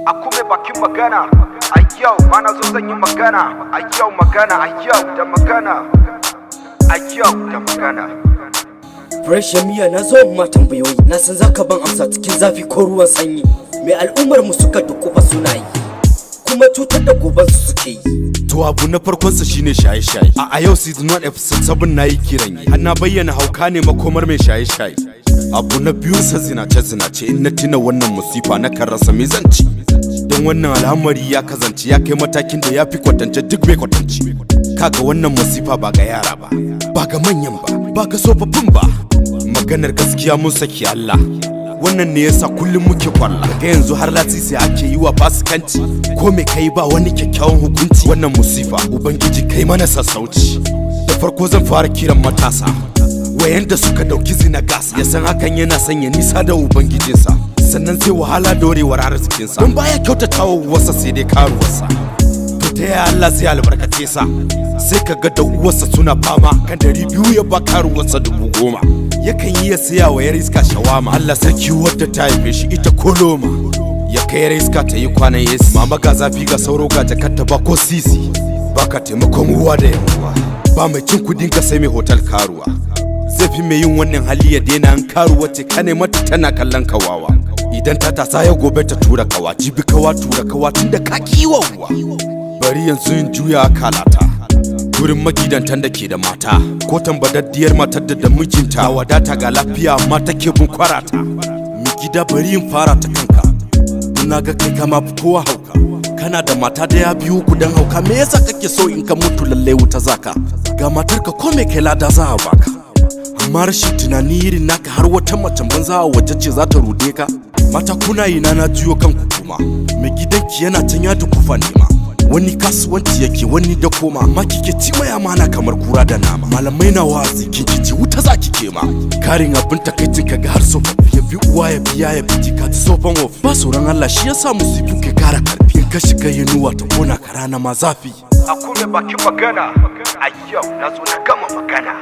A kume bakin magana a yau ma na zo zan yi magana a yau, magana a yau da magana a yau da magana. Fresh Miya, na zo ma tambayoyi, na san zaka ban amsa cikin zafi ko ruwan sanyi. Me al'ummar mu suka dukufa suna yi kuma cutar da goban su suke yi? To, abu na farkonsa shine shaye-shaye. A yau season 1 episode 7 na yi kiran yi. Har na bayyana hauka ne makomar mai shaye-shaye. Abu na biyunsa zinace-zinace. In na tuna wannan musifa na kan rasa me zan ci. Don wannan al'amari ya kasance ya kai matakin da ya fi kwatance duk mai kwatance. Kaga wannan musifa ba ga yara ba, ba ga manyan ba, ba ga tsofaffin ba. Maganar gaskiya, mun saki Allah. Wannan ne yasa kullum muke kwalla ga yanzu har lasisi ake yi wa fasikanci, ko me kai ba wani kyakkyawan hukunci. Wannan musifa, Ubangiji kai mana sassauci. Da farko zan fara kiran matasa wayanda suka dauki zina gasa, ya san hakan yana sanya nisa da ubangijinsa, sannan zai wahala dorewar arzikinsa, don baya kyautatawa uwarsa sai dai karuwarsa. To, ta yaya Allah zai albarkace sa? Sai ka ga da uwarsa suna fama kan 200, ya ba karuwarsa 10,000, yakan yi ya saya wa yar iska shawama. Allah sarki, wadda ta haife shi ita koloma ya kai yar iska ta yi kwanan yesi. Mama, ga zafi, ga sauro, ga jakarta ba ko sisi, baka taimakon uwa da yan uwa, ba mai cin kudin ka sai mai hotel karuwa. Zai fi mai yin wannan hali ya daina. An karuwa ce ka mata tana kallon kawawa, idan ta tasa ya gobe ta tura kawa, jibi kawa tura kawa, tunda ka kiwa uwa. Bari yanzu in juya akalata gurin magidantan da ke da mata ko tambadaddiyar matar da mijinta, wadata ga lafiya, amma take bin kwarata. Mi gida, bari in fara ta kanka, na ga kai kama fi kowa hauka. Kana da mata daya, biyu, ku dan hauka, me yasa kake so in ka mutu lalle wuta zaka? Ga matarka, ko me kai lada za a baka, amma rashin tunani irin naka, har wata macen banza a waje ce za ta rude ka. Mata, kuna yi na juyo kanku kuma. Mai gidanki yana can ya dukufa nema, wani kasuwanci yake, wani da koma, amma kike ci mai amana kamar kura da nama. Malamai na wa'azi, kin kici, wuta za ki kema. Karin abin takaicin, kaga har tsofaffi, ya bi uwa, ya biya, ya bi jika, ta tsofan wofi, ba sauran Allah. Shi yasa musifu ke kara karfi. In ka shiga yinuwa ta kona ka, rana ma zafi. A kume bakin magana a yau, na zo na gama magana.